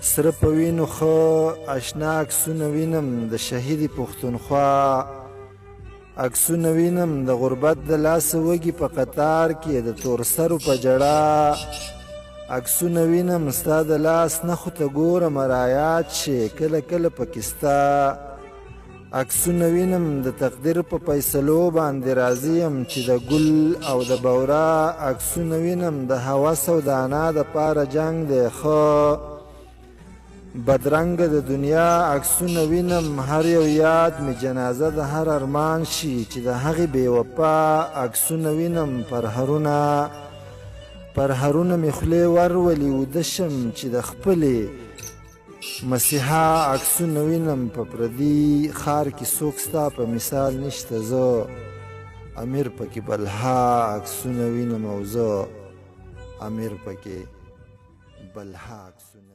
سره په وینو ښه اشنا عکسونه وینم د شهیدې پښتونخوا عکسونه وینم، د غربت د لاسه وږي په قطار کې د تورسرو په ژړا عکسونه وینم. ستا د لاس نښو ته ګورم رایاد شي کله کله پکې ستا عکسونه وینم. د تقدیر په فیصلو باندې راضي یم چې د ګل او د بورا عکسونه وینم. د هوس او د انا د پاره جنګ دی ښه بدرنګه د دنیا عکسونه وینم. هر یو یاد مې جنازه د هر ارمان شي چې د هغې بې وفا عکسونه وینم. پرهرونه پرهرونه مې خولې ورولي وده شم چې د خپلې مسیحا عکسونه وینم. په پردي ښار کې څوک ستا په مثال نشته، زه امیر پکې بلها عکسونه وینم، او زه امیر پکې بلها عکسونه.